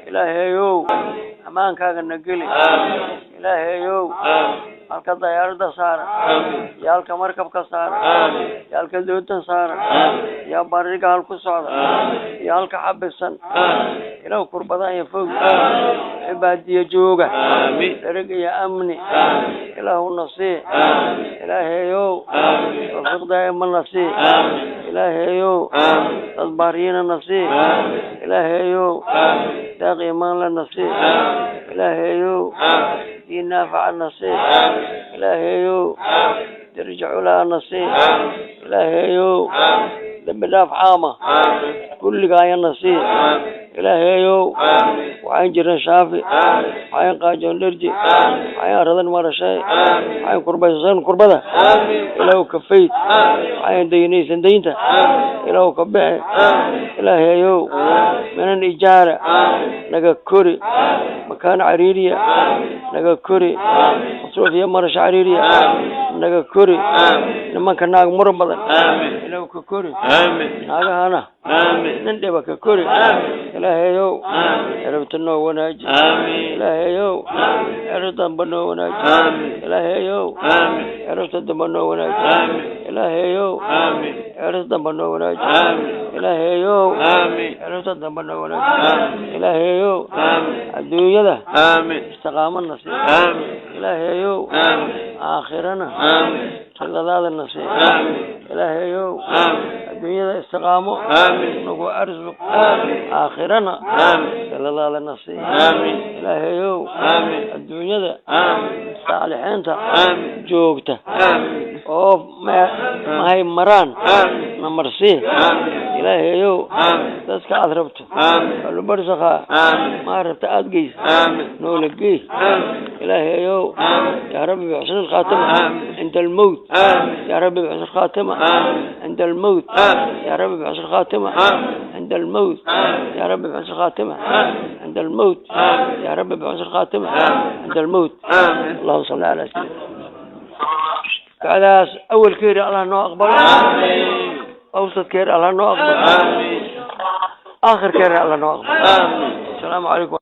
Ilaahayow, ammaankaaga na geli. Ilaahayow, halka dayaaradda saaran iyo halka markabka saaran iyo halka doonta saaran iyo bariga hal ku socda iyo halka xabisan, ilaah, kurbada iyo fog cibaadiya jooga, dhereg iyo amni Ilaahu nasii. Ilaahayow, tawfiiq daa'ima nasii. Ilaahayow, dad baariyina nasii. Ilaahayow, deeq iimaan la nasii. Ilaahayow, diin naafaca nasii. Ilaahayow, darajo culaa nasii. Ilaahayow, dembi dhaaf caama kulligaaya nasii. Ilaahayow, waxaan jiran shaafi, waxaan qaajoon dherji, waxaan aradan marashay, waxaan kurbaysan kurbada Ilaahu ka fayd, waxaan daynaysan daynta Ilaahu ka bixi. Ilaahayow, minan ijaara naga kori, makaan cariiriya naga kori, masruuf iyo marasho cariiriya naga kori, nimanka naag muran badan Ilaahu ka kori, naagahana nin dhiba ka kori. Ilaahayow, ciribta noo wanaaji. Ilaahayow, cirib damba noo wanaaji. Ilaahayow, ciribta damba noo wanaaji. Ilaahayow, ciribta damba noo wanaaji. Ilaahayow, ciribta damba noo wanaaji. Ilaahayow, adduunyada istiqaamo nasii. Ilaahayow, aakhirana ridadaada nasii. Ilaahayow, adduunyada istiqaamo nagu arsuq, aakhirana ridadaada nasii. Ilaahayow, adduunyada saalixiinta joogta oo mahay maraan na marsii. Ilaahayow, dadka aad rabto alubarsakhaa maa rabta aada geysa, noola gey. Ilaahayow, yaa Rabbi bixusni alkhaatima cinda almowt. Yaa Rabbi bixusni alkhaatima cinda almowt. Yaa Rabbi bixusni alkhaatima cinda almowt. Yaa Rabbi bixusni alkhaatima cinda almowt. Yaa Rabbi bixusni alkhaatima cinda almowt. Allahuma salli calaa sayyidina. Ducadaas awalkeeda Allah noo aqbalo, awsadkeeda Allah noo aqbalo, aakhirkeeda Allah noo aqbalo. Asalaamu calaykum.